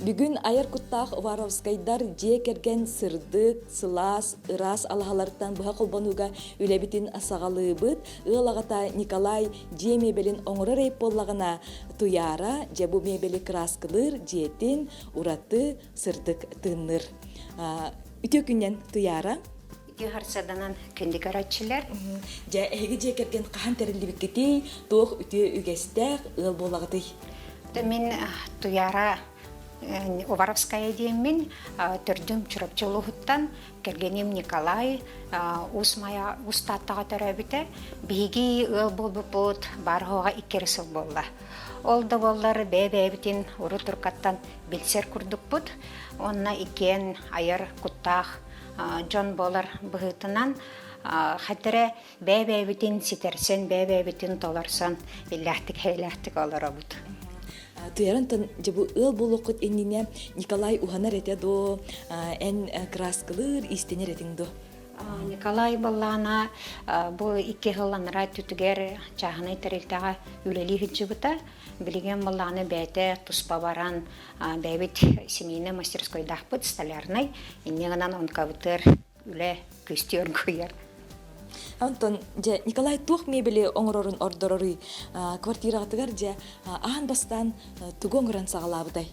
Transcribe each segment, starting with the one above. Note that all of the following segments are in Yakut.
Бүгүн айар куттаах Уваровскайдар дьиэ кэргэн сырдык, сылаас, ыраас алаһалартан быһа холбонууга үлэбитин саҕалыыбыт. Ыал аҕата Николай дьиэ миэбэлин оҥорор эйп буоллаҕына, Туйаара дьэ бу миэбэли кырааскылыыр дьиэтин ураты сырдык тыынныыр. Үтүө күннэн Туйаара. Үтүө харсаданан күндү көрөөччүлэр. Дьэ, эһиги дьиэ кэргэн хаһан тэриллибиккитий, туох үтүө үгэстээх ыал буолаҕытый? Мин Туйаара Уваровская диэммин, төрдүм Чурапчы улууһуттан, кэргэним Николай Уус Майа Уус Тааттаҕа төрөөбүтэ. Биһиги ыал буолбуппут баар оһоҕо икки эрэ сыл буолла. Ол да буоллар бэйэ-бэйэбитин урут-уруккаттан билсэр курдукпут. Уонна иккиэн айар куттаах дьон буолар быһыытынан хэтэрэ бэйэ-бэйэбитин ситэрсэн, бэйэ-бэйэбитин толорсон иллээхтик-эйэлээхтик олоробут. Туйарантан дьэ бу ыал буолуоххут иннинэ Николай уһанар этэ дуо, эн кырааскалыыр, иистэнэр этиҥ дуо? Николай Баллаана бу икки сыл анараа өттүтүгэр чааһынай тэрилтэҕэ үлэлии сылдьыбыта. Билигин Баллаана бэйэтэ туспа баран бэйэбит семейнай мастерскойдаахпыт столярнай. Инньэ гынан онкабытыгар үлэ күстүү оргуйар. Онтон дьэ Николай туох мебели оҥорорун ордороруй? Квартираҕытыгар дьэ аан бастаан тугу оҥорон саҕалаабытай?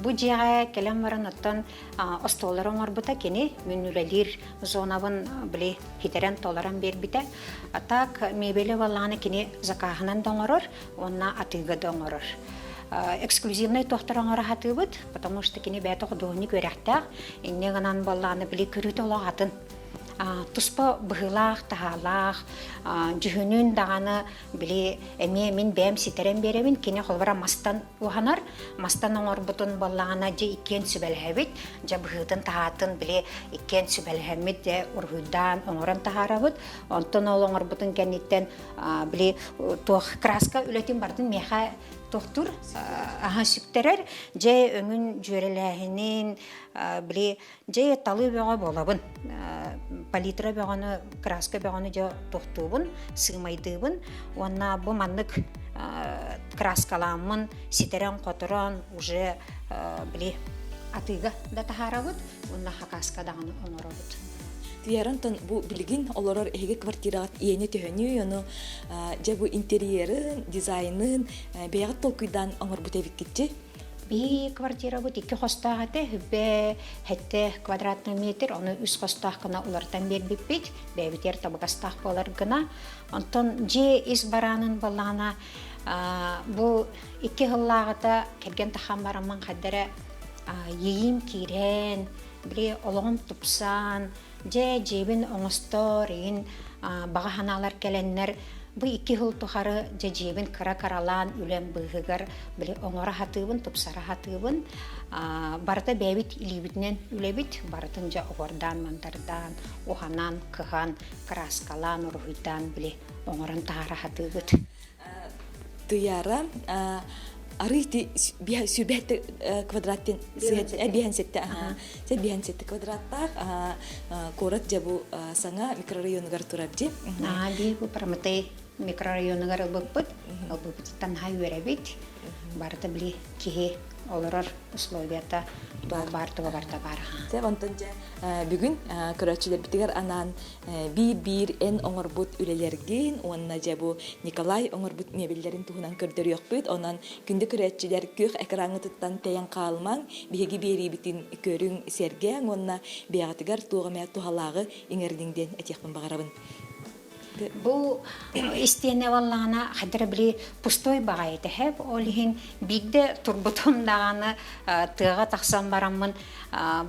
Бу дьиэҕэ кэлэн баран оттон остуоллары оҥорбута кини мин үлэлиир зонабын били хитэрэн толорон биэрбитэ. А так мебели балааны кини закаһынан да оҥорор уонна атыыга да оҥорор. Эксклюзивнай туохтар оҥоро сатыыбыт, потому что кини бэйэтэ худуоһунньук үөрэхтээх, инньэ гынан буоллаҕына били көрүүтэ олох атын. Туспа быһыылаах-таһаалаах, дьүһүнүн даҕаны били эмиэ мин бэйэм ситэрэн биэрэбин, кини холобура мастан уһанар, мастан оҥорбутун буоллаҕына дьэ иккиэн сүбэлэһэбит, дьэ быһыытын-таһаатын били иккиэн сүбэлэһэммит дьэ уруһуйдаан оҥорон таһаарабыт. Онтон ол оҥорбутун кэнниттэн били туох краска үлэтин барытын миэхэ тохтуур аһа сүктэрэр дьэ өҥүн дьүөрэлээһинин били дьэ талыы бөҕө буолабын палитра бөҕөнү краска бөҕөнү дьэ тохтуубун сыымайдыыбын уонна бу маннык краскалааммын ситэрэн-хоторон уже били атыыга да таһаарабыт уонна хакаска даҕаны оҥоробут. Туйарантан бу билигин олорор эһиги квартираҕыт иэнэ төһөнүй, ону дьэ бу интерьерын, дизайнын бэйэҕит толкуйдаан оҥорбут эбиккитчи? Биһиги квартирабыт икки хостоох этэ, хүббэ сэттэ квадратный метр, ону үс хостоох гына уларытан биэрбиппит, бэйэбитигэр табыгастаах буолар гына. Онтон дьиэ ис бараанын буоллаҕына, бу икки сыллааҕыта кэргэн таххан бараммын хайда эрэ иэйиим киирэн, били олоҕум тупсан, дьэ дьиэбин оҥостор иһин баҕа санаалар кэлэннэр бу икки сыл тухары дьэ дьиэбин кыра-кыралаан үлэм быыһыгар били оҥоро сатыыбын, тупсара сатыыбын. Барыта бэйэбит илиибитинэн үлэбит, барытын дьэ оһуордаан-мандардаан, уһанан, кыһан, кырааскалаан, уруһуйдаан били оҥорон таһаара сатыыбыт. Туйаара арыы сүүрбэһэттэ квадрат биэһэн сэттэ биэһэн сэттэ квадраттаах куорат дьэ бу саҥа микрорайонугар турар дии. Дии бу Прометей микрорайонугар ылбыппыт. Ылбыппытыттан наһаа үөрэбит. Барыта били киһи олорор условията баар туга барыта баар. Онтон дьэ бүгүн көрөөччүлэрбитигэр анаан биир-биир эн оҥорбут үлэлэргин уонна дьэ бу Николай оҥорбут мебеллэрин туһунан көрдөрүөхпүт. Онон күндү көрөөччүлэр күөх экраҥҥытыттан тэйэн хаалымаҥ, биһиги биэриибитин көрүҥ, сэргээҥ уонна бэйэҕитигэр туох эмэ туһалааҕы иҥэриниҥ диэн этиэхпин баҕарабын. Бу истиэнэ буоллаҕына хайдара били пустой баҕайы этэ ол иһин биирдэ турбутум даҕаны тыаҕа тахсан бараммын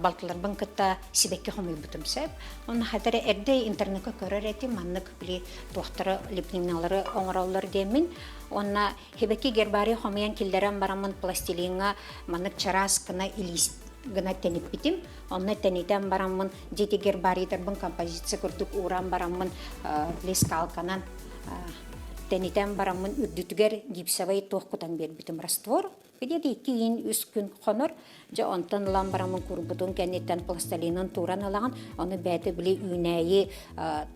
балтыларбын кытта сибэкки хомуйбутум сөп. Онно хайдара эрдэ интернекка көрөр этим маннык били туохтары лепниналары оҥороллор диэммин. Уонна сибэкки гербарий хомуйан киллэрэн бараммын пластилиҥҥа маннык чараас гына илиис гына тэниппитим. Онно тэнитэн бараммын дьиэти гербарийдарбын композиция курдук ууран бараммын лескалканан тэнитэн бараммын үрдүтүгэр гипсовай туох кутан биэрбитим раствор. Где-то икки иин үс күн хонор. Дьэ онтон ылан бараммын курбутун кэнниттэн пластилинын тууран ылаҕын. Ону бэйэтэ били үүнээйи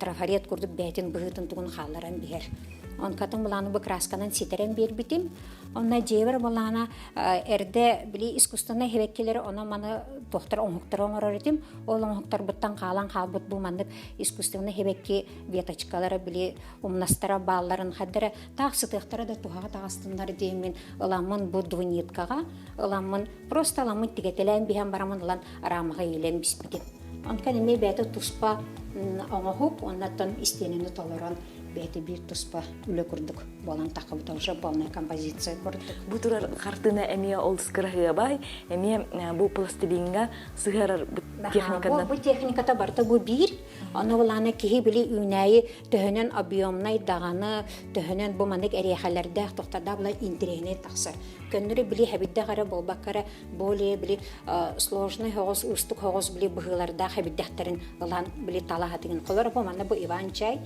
трафарет курдук бэйэтин быһыытын тугун хаалларан биһэр. Онкатын былааны бу красканан ситэрэн биэрбитим. Онно дьиэбэр былаана эрдэ били искусственнай сибэккилэри ону маны туохтар оҥоһуктары оҥорор этим. Ол оҥоһуктарбыттан хаалан хаалбыт бу маннык искусственнай сибэкки веточкалара били умнастара баалларын хаддара таах сытыахтара да туһаҕа таҕыстыннар диэммин ыламмын бу двуниткаҕа ыламмын просто ыламмын тигэтэлээн биһэн бараммын ылан рамаҕа иилэн биспитим. Онтон эмиэ бэйэтэ туспа оҥоһук уоннаттан истиэнэни толорон бэйэтэ биир туспа үлэ курдук буолан таххыбыта уже полная композиция курдук. Бу турар хартыына эмиэ олус кыраһыабай, эмиэ бу пластилиҥҥа сыһыарар техниканан. Бу техниката барыта бу биир. Ону былаана киһи били үүнээйи төһөнөн объемнай даҕаны, төһөнөн бу маннык эриэхэлэрдээх тохтардаах була интэриэһинэй тахсар. Көннөрү били хэбиддэх эрэ буолбакка эрэ более били сложный хоҕус, уустук хоҕус били быһыылардаах хэбиддэхтэрин ылан били талаһатыгын. Холор бу манна бу Иван чай,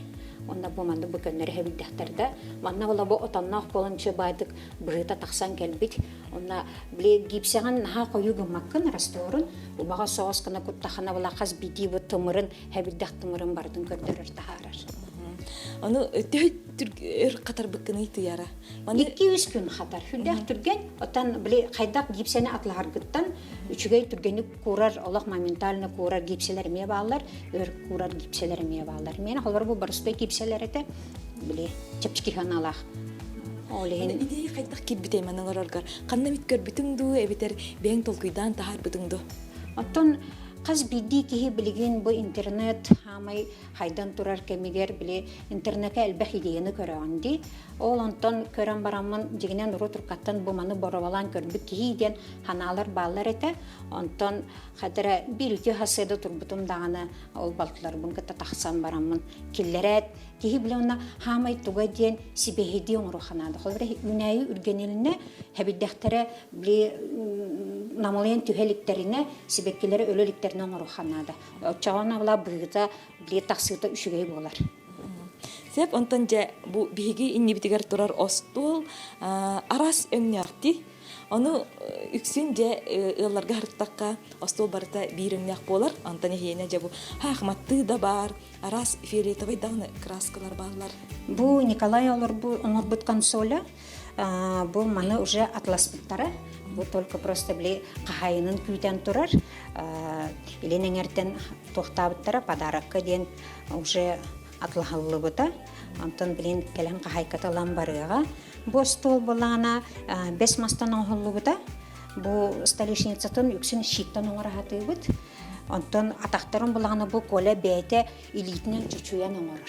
онно бу манна бу көннөрү хэбиддэхтэр да. Манна була бу отонноох буолан үчүгэй баайдык быһыыта тахсан кэлбит. Онно били гипсэҕин наһаа хойуу гыммаккын растворун убаҕа соҕус гына куттахына була хас биирдии бу тымырын хэбиддэх тымырын барытын көрдөрөр таһаарар. Ону төһө өр хатарбыккыный тыйара? Маны 2-3 күн хатар. Сүрдээх түргэн. Оттон били хайдах гипсэни атлаһаргыттан үчүгэй түргэнник куурар, олох моментально куурар гипсэлэр эмиэ бааллар, өр куурар гипсэлэр эмиэ бааллар. Миэнэ холобур бу боростой гипсэлэр этэ. Били чэпчэки ханалаах. Ол иһин идея хайдах киирбитэй манан олороргор? Ханна эмит көрбүтүҥ дуу, эбэтэр бэйэҥ толкуйдаан таһаарбытыҥ дуу? Оттон хас биирдии киһи билигин бу интернет хаамай хайдан турар кэмигэр били интернеккэ элбэх идеяны көрөҕүн дии. Ол онтон көрөн бараммын дьиҥинэн урут уруккаттан бу маны боруобалаан көрбүт киһи диэн ханаалар бааллар этэ. Онтон хадара биир үтүө хасыада турбутум даҕаны ол балтыларбын кытта тахсан бараммын киллэрээт киһи били онно хаамай туга диэн сибэһидии оҥоруохха наада. Холобура үүнээйи үргэнилинэ хэбирдэхтэрэ били намылыйан түһэ иликтэринэ сибэккилэрэ өлө иликтэринэ оҥоруохха наада. Оччоҕуна була быһыыта били тахсыыта үчүгэй буолар. Сөп, онтон дьэ бу биһиги иннибитигэр турар остуол араас өҥнөөхтүү. Ону үксүн дьэ ыалларга һырыттахха остуол барыта биир өҥнөөх буолар. Онтон эһиэнэ дьэ бу хаахматтыы да баар, араас фиолетовай даҕаны краскалар бааллар. Бу Николай оҥорбут консоля бу маны уже атласпыттара. Бу только просто били хаһайынын күүтэн турар. Илин эҥэртэн туохтаабыттара подарокка диэн уже атлаһыллыбыта. Онтон билин кэлэн хаһайката ылан барыаҕа. Бу остуол былаана бэс мастан оҥоһуллубута. Бу столешницатын үксүн щиттан оҥоро сатыыбыт. Онтон атахтарын былаана бу Коля бэйэтэ илиитинэн чочуйан оҥорор.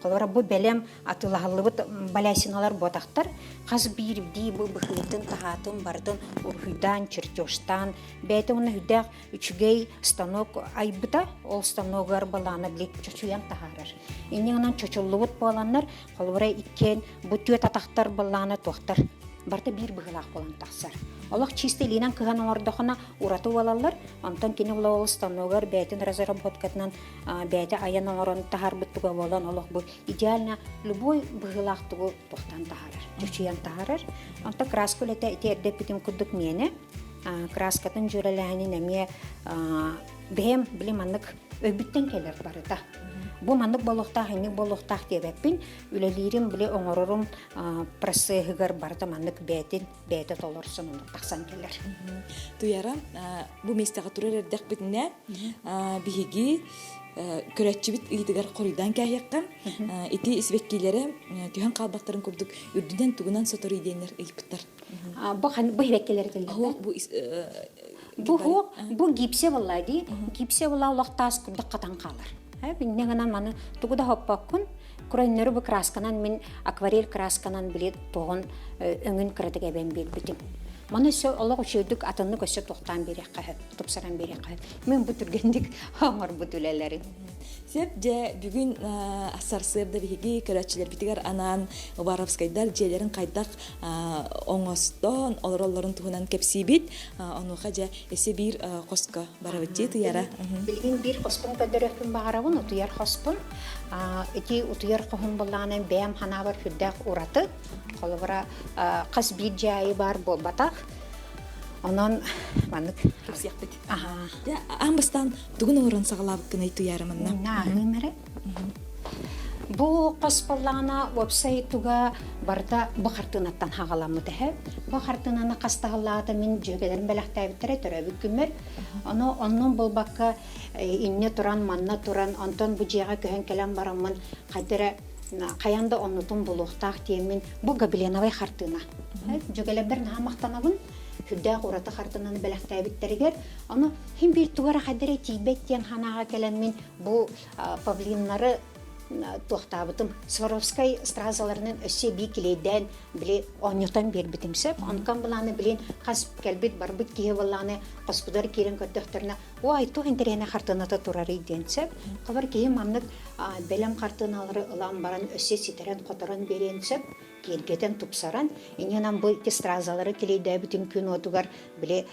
Холобура бу бэлэм атыылаһыллыбыт балясиналар буотахтар хас биирдии бу быһыытын-таһаатын барытын уруһуйдаан, чертежтаан бэйэтэ уонна сүрдээх үчүгэй станок айбыта. Ол станогар былаана били чочуйан таһаарар. Инньэ гынан чочуллубут буоланнар, холобура иккиэн бу түөт атахтар былаана туохтар барыта биир быһыылаах буолан тахсар. Олох чисто илиинэн кыһан оҥордохуна ураты буолаллар. Онтон кини ол станогар бэйэтин разработкатынан бэйэтэ айан оҥорон таһаарбыт туга буолан олох бу идеально любой быһыылаах тугу туохтаан таһаарар, чочуйан таһаарар. Онтон краска үлэтэ ити эрдэ эппитим курдук миэнэ. Краскатын дьүөрэлээһинин эмиэ бэйэм били маннык өйбүттэн кэлэр барыта. Бу маннык буолуохтаах, инник буолуохтаах диэбэппин. Үлэлиирим, били оҥорорум процеһыгар барыта маннык бэйэтин бэйэтэ толорсон оннук тахсан кэлэр. Туяра, бу миэстэҕэ турар эрдэхпитинэ биһиги көрөөччүбүт ыйытыгар хоруйдаан кээһиэххэ ити сибэккилэрэ түһэн хаалбаттарын курдук үрдүнэн тугунан соторуй диэннэр ыйыппыттар. Бу бу сибэккилэр этиллэр. Бу бу хуох бу гипсе буолла дии. Гипсе була олох таас курдук хатан хаалар. Инньэ гынан маны тугу да хоппоккун Курайнары бу красканан мин акварель красканан били туоҕун өҥүн кыратык эбэн биэрбитим. Маны өссө олох үчүгэйдик атыннык өссө туохтаан биэриэххэ сөп, тупсаран биэриэххэ сөп. Мин бу түргэнник оҥорбут үлэлэрим. Сөп дьэ бүгүн сарсыарда биһиги көрөөччүлэрбитигэр анаан Уваровскайдар дьиэлэрин хайдах оҥостон олороллорун туһунан кэпсиибит. Онуоха дьэ өссө биир хоско барабыт дии Туяра. Билигин биир хоспун көрдөрүөхпүн баҕарабын, утуйар хоспун. Ити утуйар хоһум былаанын бэйэм ханаабар сүрдээх ураты. Холобура, хас биир дьиэ баар буолбатах. Онон маннык кэпсиэхпит. Аан бастаан тугун оҥорон саҕалаабыккыный Туяра манна? Нааһыым эрэ. Бу хос буоллаҕына уопсай туга барыта бу хартыынаттан хаҕаламмыт эһэ. Бу хартыынаны хастаһаллаата мин дьүөгэлэрим бэлэхтээбиттэрэ төрөөбүт күммэр. Ону оннун булбакка инньэ туран, манна туран, онтон бу дьиэҕэ көһөн кэлэн бараммын хайда эрэ хайан да оннутун булуохтаах диэммин бу гобеленовай хартыына. Дьүөгэлэрбэр наһаа махтанабын. Сүрдээх ураты хартыынаны бэлэхтээбиттэригэр. Ону хин биир тугу эрэ хайда эрэ тиийбэт диэн санааҕа кэлэммин бу павлиннары туохтаабытым. Сваровскай стразаларынан өссө эбии килиэйдээн били оонньотон биэрбитим сөп. Онтон былааны билин хас кэлбит барбыт киһи буоллаҕына хоспутугар киирэн көрдөхтөрүнэ ой туох интэриэһинэй хартыыната турарый диэн сөп. Хабар киһи маннык бэлэм хартыыналары ылан баран өссө ситэрэн-хоторон биэриэн сөп. Киэргэтэн, тупсаран, инньэнэн бу ити стразалары килиэйдээбитим күн уотугар били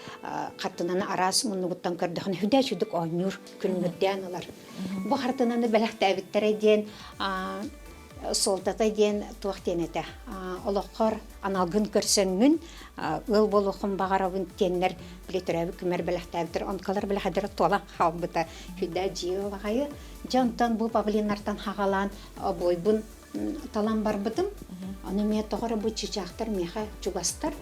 хартыынаны араас муннугуттан көрдөхүнэ сүдэ сүдүк оонньуур күлүмүрдээн ылар. Бу хартыынаны бэлэхтээбиттэрэ диэн суолтата диэн туох диэн этэ олоххор аналгын көрсөҥҥүн ыал буолуоххун баҕарабын диэннэр били төрөөбүт күммэр бэлэхтээбиттэр онкалар бэлэхэдэрэ туолан хаалбыта сүрдээх дьиэ баҕайы дьэ онтон бу павлиннартан хаҕалаан обуойбун талан барбытым. Ону эмиэ тоҕо эрэ бу чыычаахтар миэхэ чугастар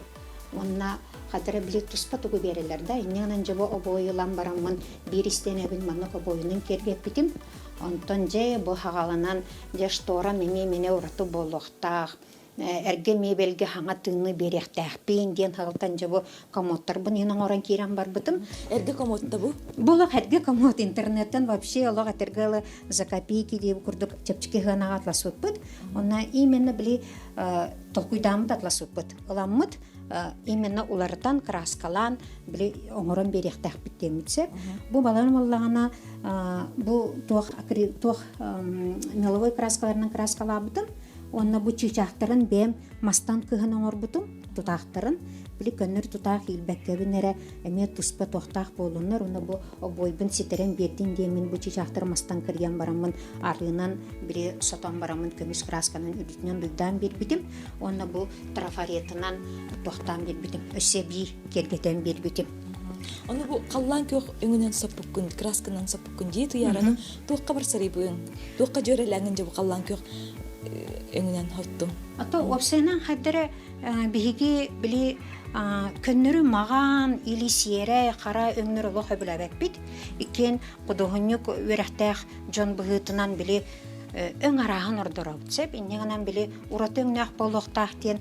уонна хата били туспа тугу биэрэллэр да инньэ гынан дьэ бу обуой ылан бараммын биир истиэнэбин маннык обуойунан киэргэппитим. Онтон дьэ бу хаҕаланан дьэ шторам эмиэ мини ураты буолуохтаах эргэ мебельгэ хаҥа тыыны биэриэхтээхпин диэн хаҕылтан дьэ бу комодтарбын иһин оҥорон киирэн барбытым. Эргэ комодта бу? Бу олох эргэ комод интернеттэн вообще олох этэргэ ылы за копейки диэбит курдук чэпчэки сыанаҕа атласыппыт. Онно именно били толкуйдааммыт атласыппыт. Ыламмыт именно уларытан, краскалаан били оҥорон биэриэхтээхпит диэммит сөп. Бу балан буоллаҕына бу туох туох меловой краскаларынан краскалаабытым. Уонна бу чыычаахтарын бэйэм мастан кыһан оҥорбутум тутаахтарын били көннөр тутаах иилбэккэбин эрэ эмиэ туспа туохтаах буоллуннар уонна бу обуойбун ситэрэн биэрдин диэммин бу чыычаахтары мастан кырыйан бараммын арыынан били сотон бараммын көмүс красканан үрдүнэн дуйдаан биэрбитим уонна бу трафаретынан туохтаан биэрбитим өссө эбии киэргэтэн биэрбитим. Ону бу халлаан күөх өҥүнэн соппуккун, красканан соппуккун дии туйаараны туохха барсарыйбыын, туохха дьүөрэлээҥин дьэ бу халлаан күөх өҥүнэн хоттуҥ? А то уопсайынан хайдара биһиги били көннөрү маҕан или сиэрэй хара өҥнөр олох өбүлээбэппит. Иккиэн худуоһунньук үөрэхтээх дьон быһыытынан били өҥ арааһын ордоробут сөп. Инньэ гынан били ураты өҥнөөх буолуохтаах диэн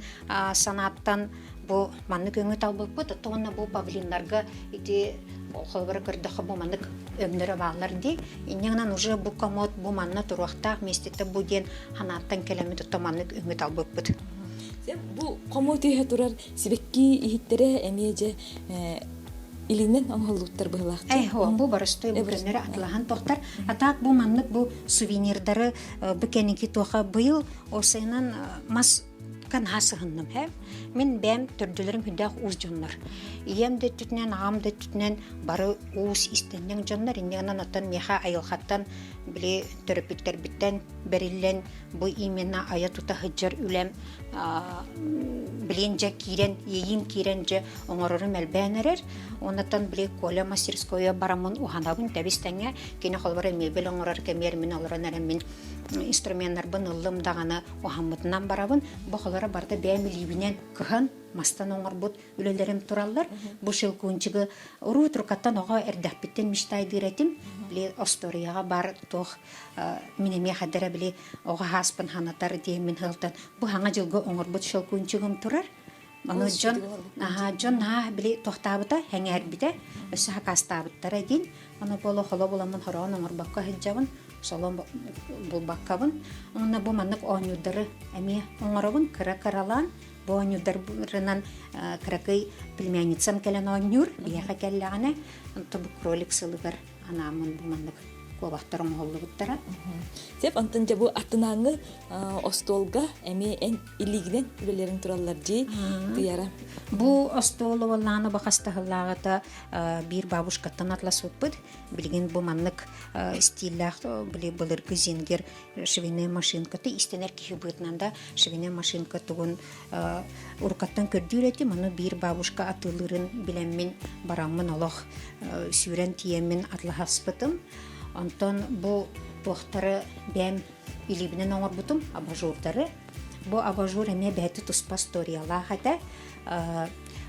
санааттан бу маннык өҥү талбыппыт. Оттон бу павлиннарга ити холобура көрдөххө бу маннык өҥнөрө бааллар дии. Инньэ гынан уже бу комод бу манна туруохтаах миэстэтэ бу диэн ханааттан кэлэммит оттон маннык өҥү талбыппыт. Бу хомуот иһэ турар сибэкки иһиттэрэ эмиэ дьэ илинэн оҥоһуллубуттар быһыылаах. Э, бу боростуой бу көннөрү атылаһан тохтар. А так бу маннык бу сувенирдары бу кэнники туоха быйыл осайынан мас наһаа сыһынным ээ. Мин бэйэм төрдүлэрим сүрдээх уус дьоннор. Ийэм да өттүтүнэн, аҕам да өттүтүнэн бары уус истэнньэҥ дьоннор. Инньэ гынан оттон миэхэ айылҕаттан били төрөппүттэрбиттэн бэриллэн бу именно айа-тута сылдьар үлэм билин дьэ киирэн, иэйиим киирэн дьэ оҥорорум элбээн эрэр. Оннуттан били Коля мастерскойа бараммын уһанабын тэбис-тэҥҥэ. Кини холобура мебель оҥорор кэмиэр мин олорон эрэммин инструменнарбын ыллым даҕаны уһаммытынан барабын. Бу холоро барыта бэйэм илиибинэн кыһан, мастан оҥорбут үлэлэрим тураллар. Бу щелкунчигы урут рукаттан оҕо эрдэхпиттэн мечтайдыыр этим. Били остуоруйаҕа бар туох мин эмиэ хадара били оҕо хааспын ханатар диэммин сылтан бу хаҥа дьылга оҥорбут щелкунчигым турар. Ону дьон аһаа дьон наһаа били тохтаабыта, сэҥээрбитэ, өссө хакаастаабыттара диин. Ону буола холо буламмын хороон оҥорбокко сылдьабын, солом булбаккабын. Уонна бу маннык оонньуурдары эмиэ оҥоробун кыра-кыралаан. Бу оонньуурдарынан кыракый племянницам кэлэн оонньуур, биһиэхэ кэллэҕинэ, онтон бу кролик сылыгар анааммын бу маннык куобахтар оҥоһуллубуттара. Сөп, онтон дьэ бу аттынааҥҥы остуолга эмиэ эн илиигинэн үлэлэриҥ тураллар дии, Туяра. Бу остуол уоллааны бахастаһыллааҕыта биир бабушкаттан атласыппыт. Билигин бу маннык стиллээх били былыргы зингер швейная машинката истэнэр киһи быһыытынан да швейная машинка тугун уруккаттан көрдүүр этим. Ону биир бабушка атыылыырын билэммин бараммын олох сүүрэн тиийэммин атлаһаспытым. Онтон бу Туохтары бэйэм илиибинэн оҥорбутум, абажурдары. Бу абажур эмиэ бэйэтэ туспа историялаах этэ.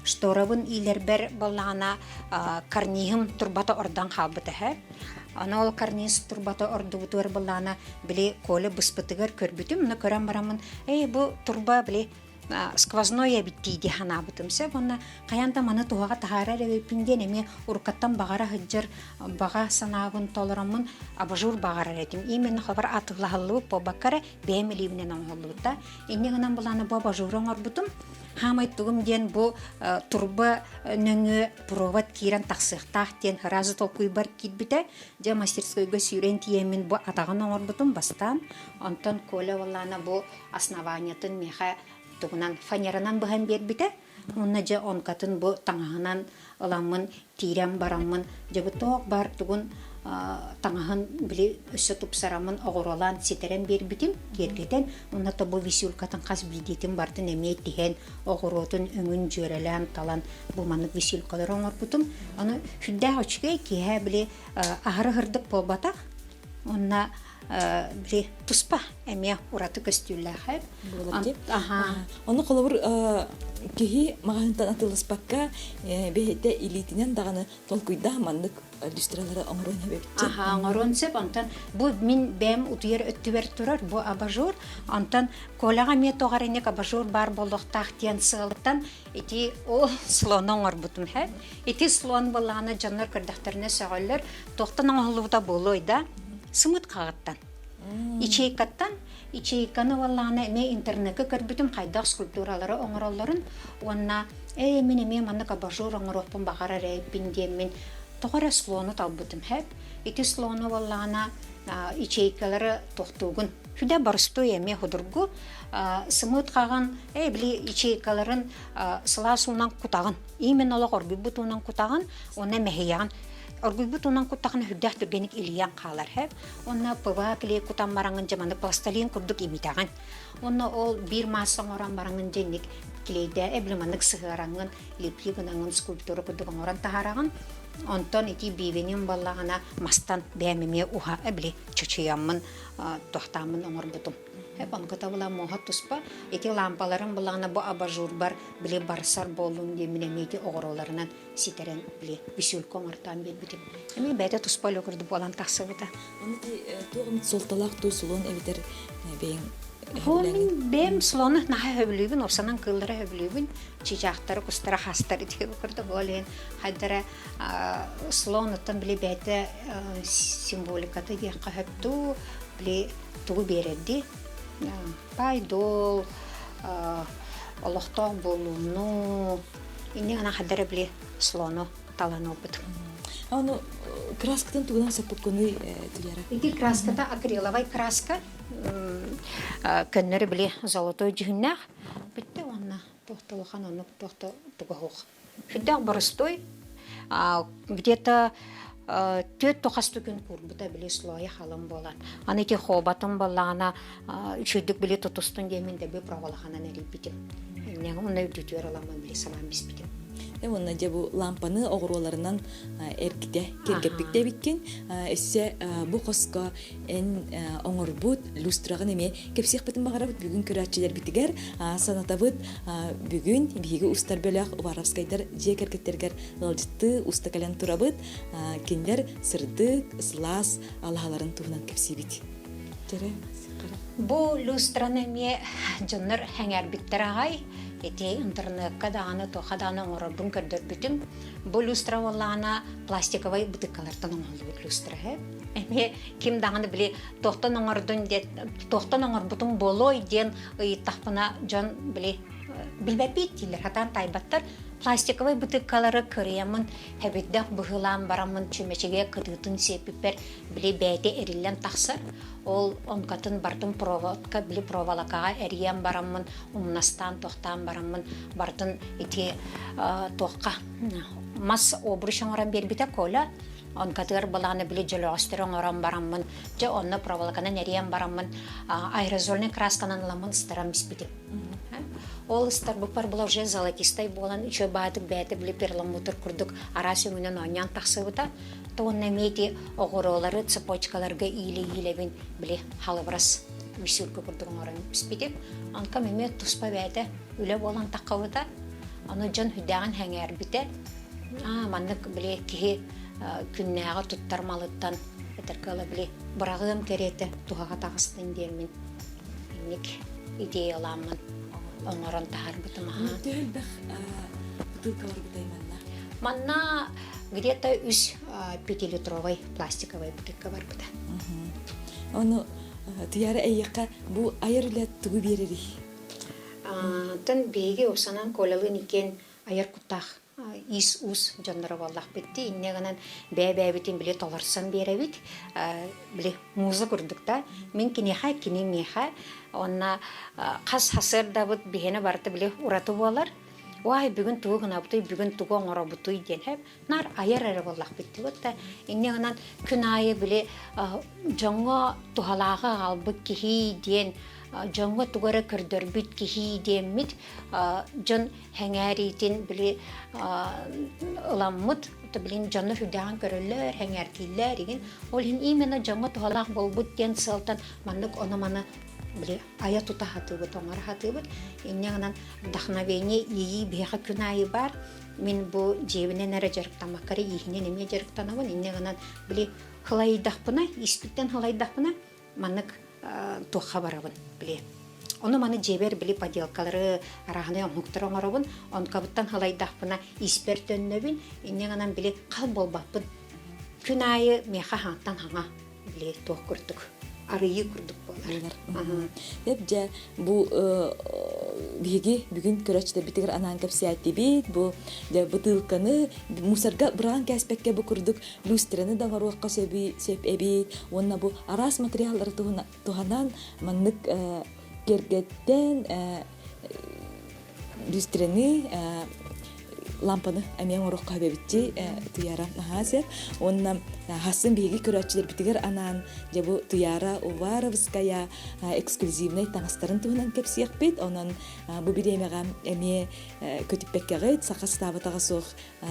Шторабын иилэрбэр буоллаҕына карниһым турбата ордон хаалбыт эһэ. Аны ол карниз турбата ордубутугар буоллаҕына били Коля быспытыгар көрбүтүм, но көрөн бараммын, эй бу турба били сквозной эбит дии дии санаабытым сөп уонна хайаан да маны туһаҕа таһаарар эбиппин диэн эмиэ уруккаттан баҕара сылдьар баҕа санаабын толороммун абажур баҕарар этим. Именно хабар атыылаһыллыбыт буолбакка эрэ бэйэм илиибинэн оҥоһуллубут да. Инньэ гынан булааны бу абажуру оҥорбутум. Хаамай тугум диэн бу турба нөҥүө провод киирэн тахсыахтаах диэн сразу толкуйбар киирбитэ. Дьэ мастерскойга сүүрэн тиийэммин бу атаҕын оҥорбутум бастаан. Онтон Коля уоллаана бу основаниетын миэхэ тугунан фанеранан быһан биэрбитэ. Уонна дьэ онкатын бу таҥаһынан ыламмын тиирэн бараммын дьэ бу туох баар тугун таҥаһын били өссө тупсараммын оҕуролаан ситэрэн биэрбитим киэргэтэн уонна то бу висюлькатын хас биирдиитин бартын эмиэ тиһэн оҕуруотун өҥүн дьүөрэлээн талан бу маннык висюлькалары оҥорбутум. Ону сүрдээх үчүгэй киэһэ били аһары сырдык буолбатах Уонна били туспа эмиэ ураты көстүүлээх эбит. Буолар Ону холобур киһи маҕаһыынтан атыыласпакка бэйэтэ илиитинэн даҕаны толкуйдаах маннык люстралары оҥоруон эбэбит. Аха, оҥоруон сөп. Онтон бу мин бэйэм утуйар өттүбэр турар бу абажур. Онтон Коляҕа эмиэ тоҕо эрэ абажур баар буолуохтаах диэн сыалтан ити ол слону оҥорбутум һэ. Ити слон буоллаҕына дьоннор көрдөхтөрүнэ сөҕөллөр. Туохтан оҥоһуллубута буолуой да? Сымыт хаҕыттан. Ячейкаттан. Ячейканы буоллаҕына эмиэ интернеккэ көрбүтүм хайдах скульптуралары оҥороллорун уонна ээ мин эмиэ маннык абажур оҥоруохпун баҕарар эбиппин диэммин тоҕо эрэ слону талбытым һэп. Ити слону буоллаҕына ячейкалары туохтуугун. Сүдэ боростуой эмиэ судургу. Сымыыт хаҕын, ээ били ячейкаларын сылаас уунан кутаҕын. Именно олох оргуйбут уунан кутаҕын уонна мэһийэҕин. Оргуйбут уунан куттаҕына сүрдээх түргэнник илийэн хаалар һэп. Уонна ПВА клей кутан бараҥын дьэ маны пластилин курдук имитэҕин. Уонна ол биир маасса оҥорон бараҥын дьэ инник клейдээ эбили маннык сыһыараҥҥын лепли гынаҥын скульптура курдук оҥорон таһаараҕын. Онтон ити бивеним буоллаҕына мастан бэйэм эмиэ уһа эбили чочуйаммын туохтааммын оҥорбутум. Онкута була муоһа туспа. Ити лампаларым булаҕына бу абажурбар били барсар буоллун диэммин эмиэ ити оҕуруоларынан ситэрэн били висюлька оҥортоон биэрбитим. Эмиэ бэйэтэ туспа өлө курдук буолан тахсыбыта. Аны туох эмит суолталаах дуу слон эбэтэр бэйэҥ Бу мин бэйэм слону наһаа сөбүлүүбүн, уопсанан кыыллары сөбүлүүбүн, чыычаахтары, кустары, хаастары диэби курдук. Ол иһин хайдара слон оттон били бэйэтэ символиката диэххэ сөп дуу, били тугу биэрэрдии баай-дуол олохтоох буолууну инньэ гынан хайда эрэ били слону талан ылбытым. Ону краскатын тугунан соппуккунуй Туяра? Ити краската акриловай краска көннөрү били золотой дьүһүннээх бүттэ уонна туох да улахан оннук туох да туга суох. Сүрдээх боростуой. Где-то түөрт тухас күн куурбута били слоя халыҥ буолан. Аны ити хоботум буоллаҕына үчүгдүк били тутустун диэммин дэби проволоканан эрийбитим. Онно үрдүтүгэр ыламмын били санаан биспитим. Уонна дьэ бу лампаны оҕуруоларынан эргитэ киэргэппиттэ эбиккин. Өссө бу хоско эн оҥорбут люстраҕын эмиэ кэпсиэхпитин баҕарабыт бүгүн көрөөччүлэрбитигэр санатабыт бүгүн биһиги устар бөлөх Уваровскайдар дьиэ кэргэттэригэр ыалдьыттыы уста кэлэн турабыт кинилэр сырдык сылаас алаһаларын туһунан кэпсиибит Бу люстраны эмиэ дьоннор сэҥээрбиттэр аҕай ити интернекка даҕаны туохха даҕаны оҥорорбун көрдөрбүтүм бу люстра буоллаҕына пластиковай бытыыккалартан оҥоһуллубут люстра Эмиэ ким даҕаны били туохтан оҥордун диэн туохтан оҥорбутуҥ буолуой диэн ыйыттахпына дьон били билбэппит дииллэр, сатаан таайбаттар. Пластиковай бытыыккалары кырыйаммын, хэбирдэх быһыылаан бараммын чүмэчигэ кытыытын сиэппиппэр били бэйэтэ эриллэн тахсар. Ол онкатын бартын проводка, били проволокаҕа эрийэн бараммын, умнастаан туохтаан бараммын бартын ити туохха мас обруч оҥорон биэрбитэ Коля. Онкатыгар былааны били дьөлөҕөстөрү оҥорон бараммын, дьэ онно проволоканан эрийэн бараммын аэрозольнай красканан ыламмын ыстаран биспитим. Ол ыстарбыппар была уже золотистай буолан үчүгэй баатык бэйэтэ били перламутр курдук араас өҥүнэн оонньоон тахсыбыта. То уонна эмиэ ити оҕуруолары цепочкаларга иилэ-иилэбин били халыбырас висюлька курдук оҥорон испитим. Онтон эмиэ туспа бэйэтэ үлэ буолан таххыбыта. Ону дьон сүрдээҕин сэҥээрбитэ. Аа, маннык били киһи күннээҕи туттар малыттан этэргэ ыла били быраҕыам кэриэтэ туһаҕа таҕыстын диэммин инник идеялааммын оҥорон таһаарбытым аһаа. Төһө элбэх бутылка барбытай манна? Манна где-то үс пятилитровай пластиковай бутылка барбыта. Ону Туйаара эйиэхэ бу айар үлэ тугу биэрэрий? Оттон биһиги Оксанан Колялыын иккиэн айар куттаах иис-уус дьонноро буоллахпыт дии. Инньэ гынан бэйэ-бэйэбитин били толорсон биэрэбит. Били муза курдук да. Мин киниэхэ, кини миэхэ. Уонна хас сарсыардабыт биһиэнэ барыта били ураты буолар. Уай, бүгүн тугу гынабытый, бүгүн тугу оҥоробутуй диэн һэп. Наар айар эрэ буоллахпыт дии. Вот инньэ гынан күн аайы били дьоҥҥо туһалааҕы аҕалбыт киһи диэн дьоҥҥо тугу эрэ көрдөрбүт киһи диэммит дьон сэҥээриитин били ыламмыт билин дьону сүрдээҕин көрөллөр, сэҥээртииллэр игин. Ол иһин именно дьоҥҥо туһалаах буолбут диэн сыалтан маннык ону-маны били айа тута сатыыбыт, оҥоро сатыыбыт. Инньэ гынан вдохновение иэйии биһиэхэ күн аайы баар. Мин бу дьиэбинэн эрэ дьарыктаммакка эрэ ииһинэн эмиэ дьарыктанабын. Инньэ гынан били хылайдахпына, испиттэн хылайдахпына маннык туохха барабын били ону маны дьиэбэр били поделкалары арааһынай оҥоһуктары оҥоробун онкабыттан халайдахпына испэр төннөбүн инньэ гынан били хал буолбаппын күн аайы миэхэ хаҥаттан хаҥа били туох курдук арыйыы курдук буолар. Эп дьэ бу биһиги бүгүн көрөөччүлэрбитигэр анаан кэпсээтибит бу дьэ бытыылканы мусорга быраҕан кээспэккэ бу курдук люстраны да оҥоруохха сөп эбит уонна бу араас материаллары туһанан маннык киэргэттэн люстраны лампаны эмиэ оҥоруохха сөбүччи Туяра наһаа сөп уонна хассын биһиги көрөөччүлэрбитигэр анаан дьэ бу Туяра Уваровская эксклюзивнай таҥастарын туһунан кэпсиэхпит онон бу бириэмэҕэ эмиэ көтүппэккэҕит саха сатаабатаҕа суох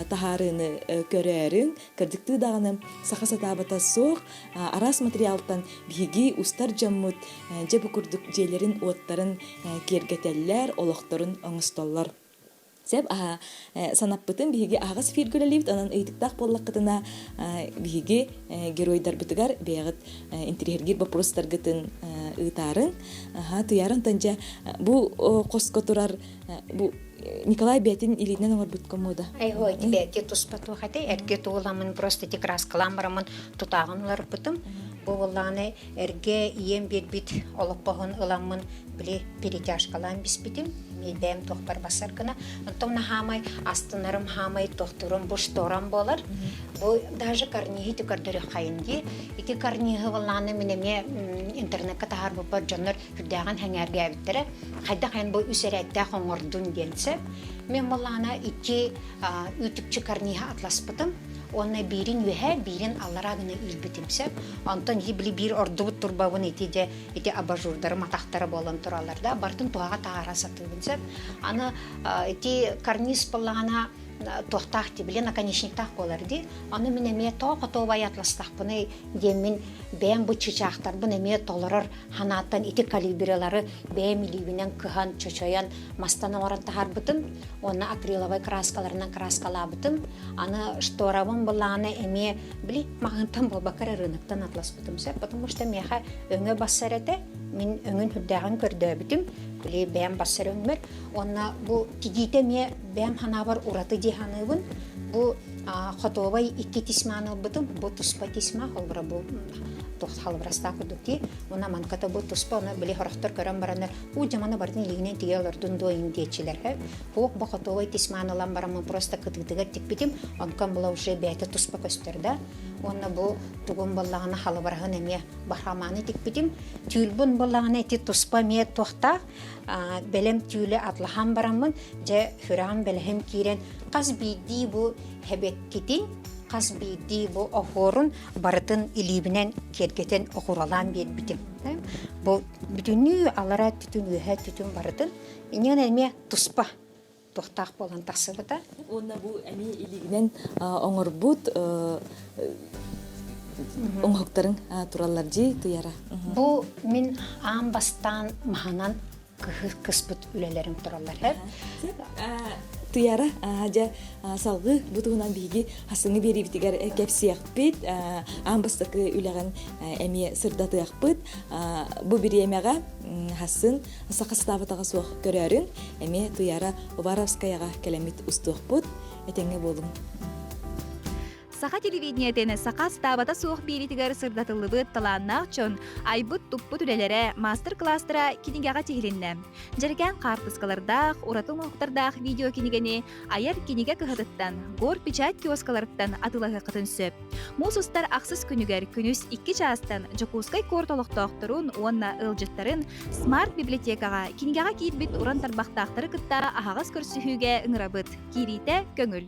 таһаарыыны көрөөрүҥ. Кырдьыктыы даҕаны саха сатаабата суох араас материалтан биһиги устар дьоммут дьэ бу курдук дьиэлэрин-уоттарын киэргэтэллэр, олохторун оҥостоллор. Сөп аһа санаппытын биһиги аһаҕас эфиргэ үлэлиибит, онон ыйытыктаах буоллаххытына биһиги геройдарбытыгар бэйэҕит интириэһиргиир боппуруостаргытын ыытаарыҥ. Аха, Туйаарын дьэ бу хоско турар бу Николай бэйэтин илиитинэн оҥорбут комода. Айхой, бэйэтэ туспа туох этэ, эргэ туоламмын просто ити краскалаан бараммын тутааҕын уларыппытым. Бу буоллаҕына эргэ ийэм биэрбит олоппоһун ыламмын били перетяжкалаан биспитим. Бэйэм туохпар бассар гына. Онтон хаамай астынарым хаамай тохтурум бу шторам буолар. Бу даже карниһы ити көрдөрүөххэйин дии. Ити карниһы буоллаҕына мин эмиэ интернекка таһаарбыппар дьоннор Үрдээҕин сэҥээргээбиттэрэ, хайдах эн бу үс эрээттээх оҥордун диэн сөп. Мин буоллаҕына икки үүтүкчү карниһа атласпытым уонна биирин үөһэ, биирин аллараа гына иилбитим сөп. Онтон ити били биир ордубут турбабын ити дьэ ити абажурдарым атахтара буолан тураллар да, барытын туһаҕа таһаара сатыыбын сөп. Аны ити карниз буоллаҕына туохтаах дии, били наконечниктаах буолар дии. Аны мин эмиэ тоҕо хотуобай атластахпыный диэммин бэйэм бу чычаахтарбын эмиэ толорор Ханааттан ити калибрелары бэйэм илиибинэн кыһан, чочойон, мастан оҥорон таһаарбытым уонна акриловай краскаларынан краскалаабытым. Аны шторабын былааны эмиэ били маҕантан буолбакка эрэ рыноктан атласпытым сөп, потому что миэхэ өҥө бассар этэ. Мин өҥүн үрдээҕин көрдөөбүтүм, били бэйэм бассар өҥмөр. Уонна бу тигиитэ эмиэ бэйэм ханаабар ураты дии саныыбын. Бу хотуобай икки тисьманы ылбытым, бу туспа тисьма, холобура бу туох халыбырастаах курдук дии. Уонна манката бу туспа, ону били сорохтор көрөн бараннар, уу дьаманы барытын илиигинэн тигэ олордун дуо ин диэччилэр. Хуох бу хотуобай тисьманы ылан бараммын просто кытыытыгар тикпитим, онкон була уже бэйэтэ туспа көстөр да. Уонна бу тугум буоллаҕына халыбыраһын эмиэ бахрамааны тикпитим. Түүлбун буоллаҕына ити туспа эмиэ туохтаах бэлэм түүлү атлаһан бараммын, дьэ сүрэҕим бэлэһим киирэн хас биирдии бу хэбэккитин. Хас биирдии бу оһуорун барытын илиибинэн киэргэтэн оһуоралаан биэрбитим. Бу бүтүннүү алара өттүтүн, үөһэ өттүтүн барытын инньэ эмиэ туспа туохтаах буолан тахсыбыта. Уонна бу эмиэ илиигинэн оҥорбут оҥоһуктарыҥ тураллар дии Туяра. Бу мин аан бастаан маһынан кыспыт үлэлэрим тураллар. Туяра, дьэ салгыы бу туһунан биһиги хасыҥы биэриибитигэр кэпсиэхпит, аан бастакы үлэҕин эмиэ сырдатыахпыт. Бу бириэмэҕэ хассын саха сатаабатаҕа суох көрөөрүн эмиэ Туяра Уваровскаяҕа кэлэммит устуохпут. Этэҥҥэ буолуҥ. Саха телевидениетин саха астаабата суох биэриитигэр сырдатыллыбыт талааннаах дьон айбыт-туппут үлэлэрэ, маастар-кылаастара кинигэҕэ тиһилиннэ. Дьэрэкээн хаартыскалардаах, ураты оҥоһуктардаах видеокинигэни айар кинигэ кыһатыттан, Горпечать киоскаларыттан атыылаһыаххытын сөп. Муус устар ахсыс күнүгэр күнүс 2 чаастан Дьокуускай куорат олохтоохторун уонна ыалдьыттарын смарт-библиотекаҕа кинигэҕэ киирбит уран тарбахтаахтары кытта аһаҕас көрсүһүүгэ ыҥырабыт. Киириитэ көҥүл.